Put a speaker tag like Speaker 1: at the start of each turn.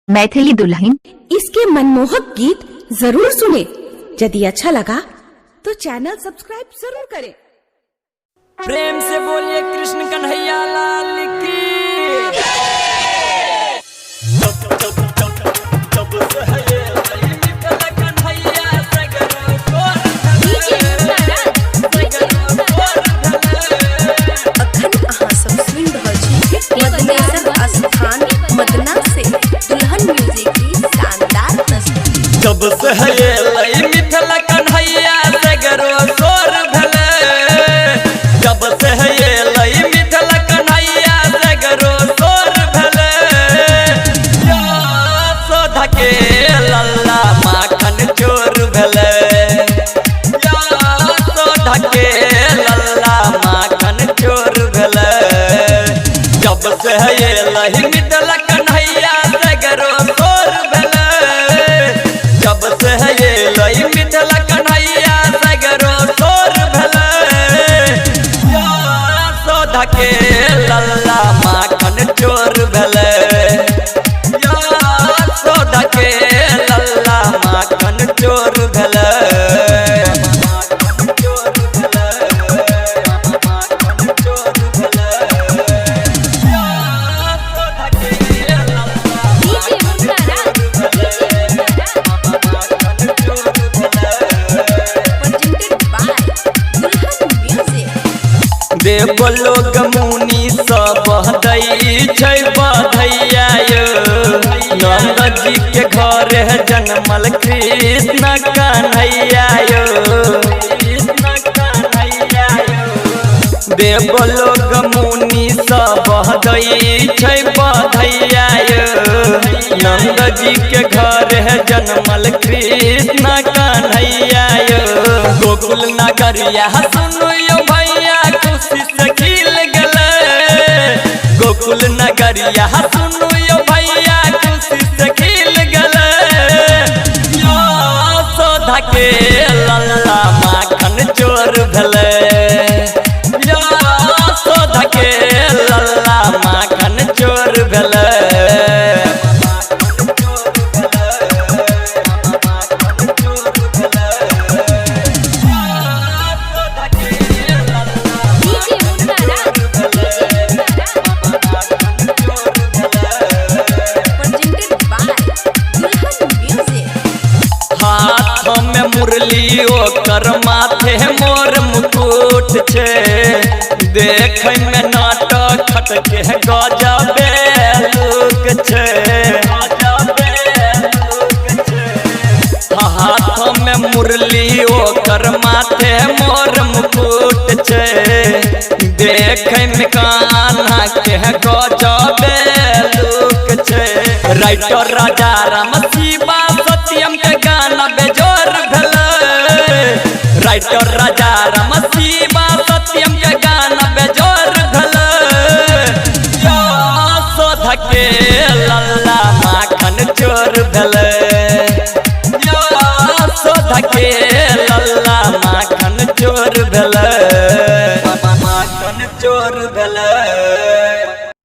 Speaker 1: मैथिली दुल्हन।
Speaker 2: इसके मनमोहक गीत जरूर सुने। यदि अच्छा लगा तो चैनल सब्सक्राइब जरूर करें।
Speaker 3: प्रेम से बोलिए कृष्ण कन्हैया लाल की।
Speaker 4: अखन अहाँ सब सुनि रहल छी मदनेश्वर स्थान मदना से दुल्हन म्यूजिक की शानदार प्रस्तुति।
Speaker 3: जब से है मिथिला कन्हैया सगरो शोर भेलै, जब से है मिथिला कन्हैया सगरो शोर भेलै, यशोदा के लल्ला माखन चोर भेलै, यशोदा के लल्ला माखन चोर भेलै। जब से है मिथिला कन्हैया सगरो शोर भेलै, जब से है मिथिला कन्हैया सगरो शोर भेलै, यशोदा के लल्ला माखन चोर भेलै, यशोदा के लल्ला माखन चोर भेलै।
Speaker 4: Presented by Dulhan music.
Speaker 3: देव लोग मुनि सब दै छै बधैया यो, नंद जी के घर जन्मल कृष्ण कन्हैया यो, कृष्ण कन्हैया यो। देव लोग मुनि सब दै छै बधैया यो, नंद जी के घर जन्मल कृष्ण कन्हैया यो। गोकुल नगरिया सुनु यो भैया खुशी से खिल गेलै, गोकुल नगरिया सुनु यो भैया खुशी से खिल गेलै, यशोदा के लल्ला माखन चोर भेलै, यशोदा के लल्ला माखन चोर भेलै।
Speaker 4: Presented by Dulhan music.
Speaker 3: हाथ में मुरली ओकर माथे मोर मुकुट छे, देखे में नाटक खटके गजबे लुक छे, हाथ में मुरली ओकर माथे मोर मुकुट छे, देखे में कान्हा के गजबे लुक छे। राइटर राजा राम शिवा सत्यम के गाना बेजोर भेलै, राइटर राजा राम शिवा सत्यम के गाना बेजोर भेलै, यशोदा के लल्ला माखन चोर भेलै, यशोदा के लल्ला माखन चोर भेलै, माखन चोर भेलै।